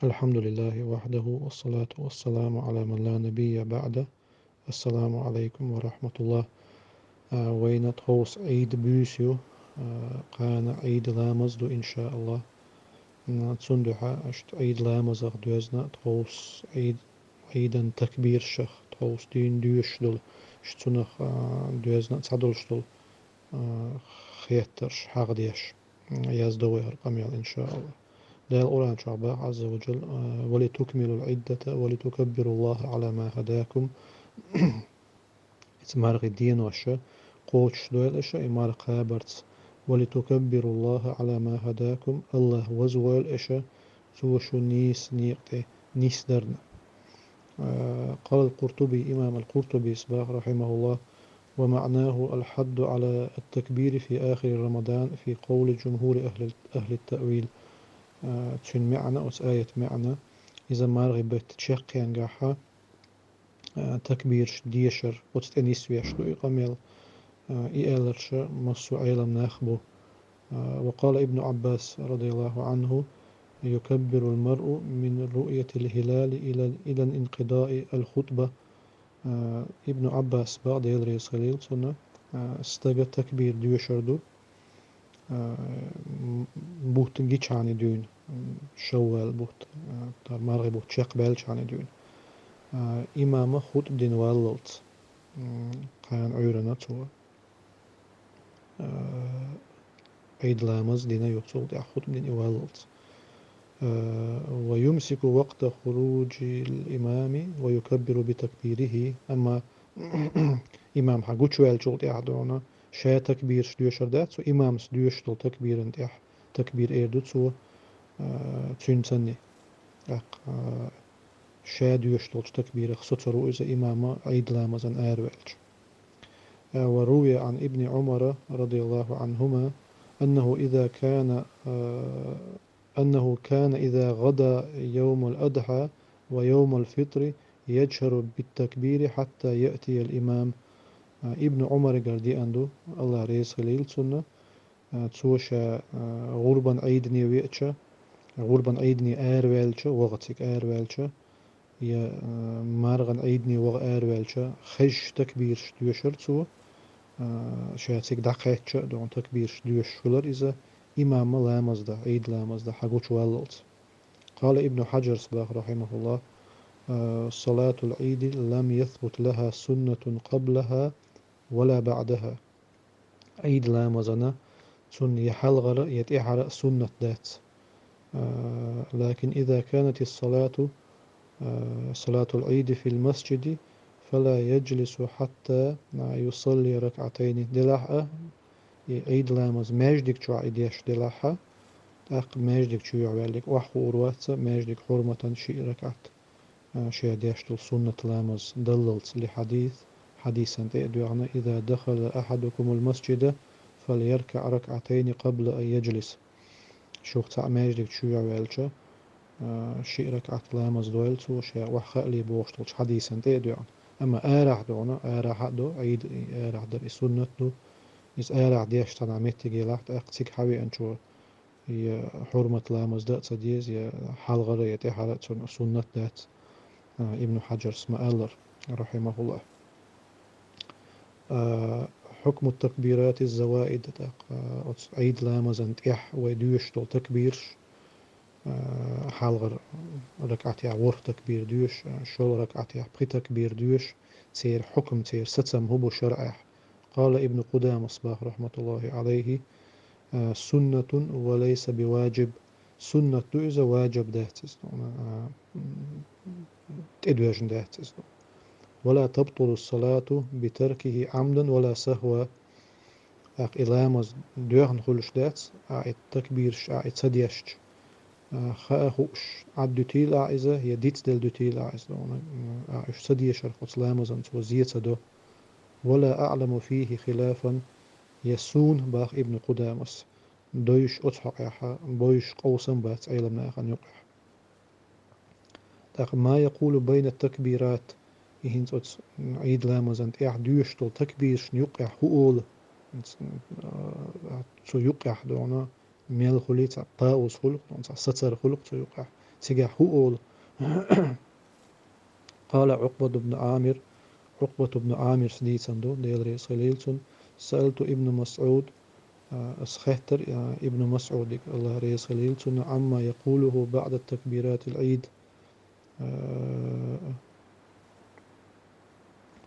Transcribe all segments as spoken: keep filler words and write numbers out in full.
الحمد لله وحده والصلاة والسلام على من لا نبي بعده. السلام عليكم ورحمة الله. А, вайна тховса Ӏийд буьйса ю, а, кхана Ӏийд ламаз ду, иншааллахӀ. М, цундухьа аша Ӏийд ламазах доьзна тховса Ӏийд, Ӏийдан такбиршах, тховса дийна доьшуш долу, аша цунах, а, доьзна а ца долуш долу, а, хеттарш хьахдеш, м, яздо вай хӀара къамел, иншааллахӀ. Дала Къуръан чохь боху, Ӏазза ва жалла, а: «ولتكملوا العدة ولتكبروا الله على ما هداكم». Иза мархи деноша кхочуш дойла аша, и марха кхабарца. «ولتكبروا الله على ما هداكم», АллахӀ вазвойла аша, Цо шу нийса некъа тӀе нисдарна. А, قال القرطبي, имам ал-Къуртубис боху, رحمه الله: «ومعناه الحض على التكبير في آخر رمضان في قول جمهور أهل، أهل التأويل». А, цуьнан маьӀна, оцу аятан маьӀна, иза мархи бетта чекхенгахьа, а, такбираш дешар, оцу тӀе нисвеш ду и къамел, а, и аьлларш массо а Ӏеламнах бу. А, وقال ابن عباس رضي الله عنه: «يكبر المرء من رؤية الهلال إلى، إلى انقضاء الخطبة». А, Ибн Ӏаббас боху, Дела реза хуьлийла цунна, а, стага такбир доьшур ду, а, м-, бутт гичхьана дуьйна, м, шаввал бутт, а, тар мархи бутт чекхбаьллачхьана дуьйна. А, имама хутба дина валлалц, м, кхана Ӏуьйранна цо. А, Ӏийд ламаз дина ю цул тӀаьхьа хутба дина и валлалц. А, «ويمسك وقت خروج الإمام ويكبر بتكبيره». Амма имам хьан гучуваьллачул тӀаьхьа дона, ша такбираш доьшур дац, цу имамас доьшуш долу такбиран тӀехь такбир эр ду цо, а, цуьнан санна. ТӀаккха, а, ша доьшуш долчу такбирах соцур ву иза имама Ӏийд ламазан араваьлча. А, «وروي عن ابن عمر رضي الله عنهما أنه إذا كان، а, أنه كان إذا غدا يوم الأضحى ويوم الفطر يجهر بالتكبير حتى يأتي الإمام». А, Ибн Ӏумаргара деана ду, АллахӀ реза хуьлийла цунна, а, цо ша, а, гӀурбан Ӏийдане веача, гӀурбан Ӏийдане араваьлча, ваха цига араваьлча, я, а, мархана Ӏийдане ваха араваьлча, хезаш такбираш доьшура цо, а, ша цига дӀакхаьчча а дона такбираш доьшуш хилар иза, имама ламаз дан, Ӏийд ламаз дан хьан гучуваллалц. قال ابن حجر, боху, رحمه الله: «صلاة العيد لم يثبت لها سنة قبلها ولا بعدها». Ӏийд ламазана цунна я хьалхара, я тӀаьхьара а суннат дац. А, «لكن إذا كانت الصلاة، а, صلاة العيد في المسجد فلا يجلس حتى، а, يصلي ركعتين». Делахь а, и Ӏийд ламаз маьждиг чохь и деш делахь а, тӀаккха маьждиг чу юьхьваьллиг охьахуур вац, маьждиг хьурматан шиъ ракаӀат, а, ша деш долу суннат ламаз даллалц, لحديث, хьадисан тӀе а доьгӀна: «إذا دخل أحدكم المسجد فليركع ركعتين قبل أن يجلس». Шух цхьаъ маьждиг чу юьхьваьлча, а, шиъ ракаӀат ламаз дойла цо, ша охьахаале бохуш долчу хьадисан тӀе а доьгӀна. Амма арахь дона, арахь а до, Ӏийд арахь дар и суннат ду. Иза арахь деш цхьана меттиге лахь, тӀаккха цига хьавеанчо я хьурмат ламаз дан а ца деза, я хьалхара, я тӀаьхьара а цунна суннат дац, а, Ибн Хьаджарс ма-аллара, рахьимахуллах. А, хьукму такбирати заваид, тӀаккха, а, оцу Ӏийд ламазан тӀехь вай доьшуш долу такбираш, а, хьалхара ракаӀатехь ворхӀ такбир доьшуш, а, шолгӀа ракаӀатехь пхи такбир доьшуш, церан хьукам, церан сацам хӀун бу шарӀехь. Къала Ибн Къудамас боху, рахьматуллахӀи Ӏалайхи, а, суннатун ва лайса биваджиб. Суннат ду иза, ваджиб дац иза, а, м, тӀедоьжна дац иза. Ва ла табтулу салату битаркихи Ӏамдан ва ла сахва. ТӀаккха и ламаз доьхна хуьлуш дац, а, и такбираш, а, и ца дешча. А, хаа хууш, Ӏад дуьтийла ахь иза, я дицделла дуьтийла ахь иза, а, уьш ца дешарх оцу ламазан цо зе ца до. Ва ла аӀламу фихи хилафан, я суна, боху Ибн Къудамас, дойуш оцу хьокъехь, бойуш къовсам бац Ӏеламнахана юкъехь. ТӀаккха ма якъулу байна такбират, и хӀинца оцу Ӏийд ламазан тӀехь доьшуш долу такбирашна юкъехь хӀун олу? ХӀинца, а, цу юкъехь дона мел хуьлий цхьа пауз хуьлу, цхьа сацар хуьлу цу юкъехь. цигахь хӀу олу? Къала Ӏукъбат ибн Ӏамир, Ӏукъбат ибн Ӏамирс дийцина ду, Дела реза хилийла цунна, саалту ибн МасӀуд, а, ас хаьттира, а, ибн МасӀудига, Аллах реза хилийла цунна, Ӏамма якъулуху баъда такбиратил Ӏид, а,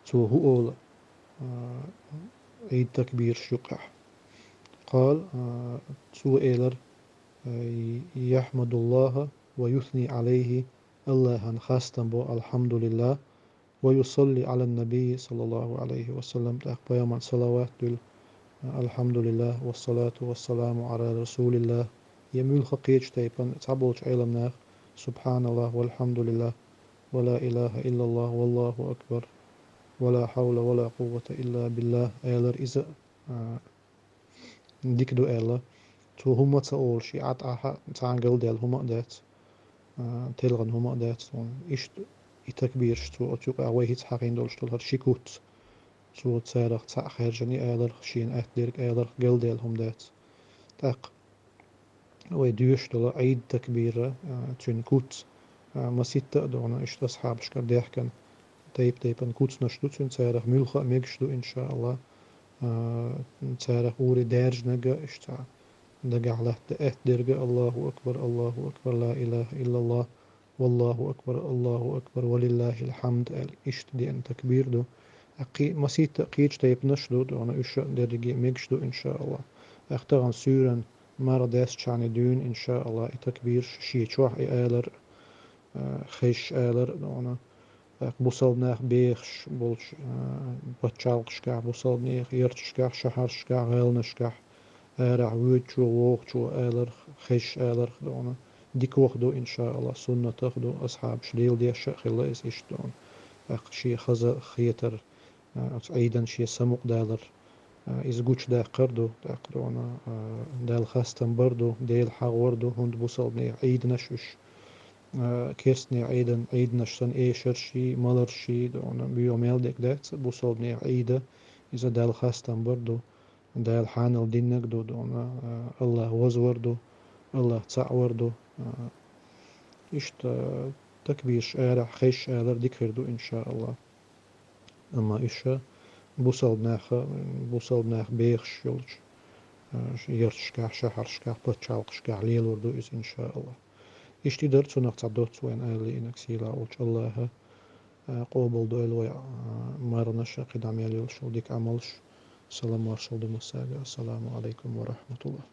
цо хӀу олу, а, Ӏид такбираш юкъахь. Къала, а, цо элира, а, яхьмадуллаха ва юсни Ӏалайхи, Аллахьан хастам бо, алхьамдулиллах, ва юсалли Ӏалан набий, саллаллаху Ӏалайхи ва саллам, тӀаккха пайхамар салават дуьллу, алхьамдулиллах, вассалату вассаламу Ӏала расулиллах, я муьлхха кхечу тайпана цхьаболчу Ӏеламнаха, субхьаналлах, валхьамдулиллах, ва ла илаха иллаллах, валлаху акбар, ва ла хьавла ва ла къуввата илла биллах, элира иза, а, дика ду аьлла. Цо хӀумма а ца олуш, и Ӏад ахьа цхьана галдаьлла хӀума а дац, а, телхина хӀума а дац. Иштта и такбираш цо оцу юкъахь вай хӀинца хьахийна долуш долу хӀара ши куц. Цо царах цхьаъ хаьржина и аларх, шена атта дерг аларх галдаьлла хӀума дац. ТӀаккха вай доьшуш долу Ӏийд такбира, а, цуьнан куц, а, маситта а догӀна, иштта асхьабашкара даьхкина тайп-тайпана куцнаш ду цуьнан, царах муьлхха а мегаш ду, иншааллах. А, царах уре даьржинарг а, иштта дагахь латта атта дерг а: Аллаху акбар, Аллаху акбар, ла илаха иллаллах, валлаху акбар, Аллаху акбар, ва лиллахил хьамд аьлла, иштта деана такбир ду. Кхи-, маситта а кхечу тайпанаш а ду, дона уьш а дерриге а мегаш ду, иншааллах. ТӀаккха тахана суьйранна марха даьстачхьана дуьйна, иншааллах, и такбираш шен чохь и алар, а, хезаш алар а дона. ТӀаккха бусалба нах бехаш болчу, а, пачхьалкхашкахь, бусалба нехан ярташкахь, шахьаршкахь, гӀаланашкахь, арахь воьдучо, вогӀучо аларх, хезаш аларх дона. Дика ваха ду, иншааллах, суннатах ду, асхьабаш леладеш а хилла иза иштта дона. ТӀаккха шен хаза хетар, а, оцу Ӏийдан шен самукъадалар, а, иза гучудаккхар ду, тӀаккха дона, а, Далла хастам бар ду, Дела хьахор ду, хӀунда бусалба нехан Ӏийданаш уьш, а, керстанийн Ӏийдан, Ӏийданаш санна эшарш йий, маларш йий, дона, боьха мел дерг дац, бусалба нехан Ӏийда, иза Далла хастам бар ду. Дала хьанал диннарг ду, дона, а, Аллах вазвар ду, Аллах цхьаъ вар ду, а, иштта такбираш арахь хезаш алар дика хир ду, иншааллах. Амма уьш а бусалба наха, бусалба нах бехаш йолчу, а, ярташкахь, шахьаршкахь, пачхьалкхашкахь лелор ду иза, иншааллах. Иштта и дара цунах цхьа доцца вайна ала лиънарг сийлахь волчу Аллаха, а, къобал дойла вай, а, марханаш а, кхидӀа мел йолуш йолу дика Ӏамалш. Салам-маршалла ду массаьрга. Ассаламу Ӏалайкум ва рахьматуллах.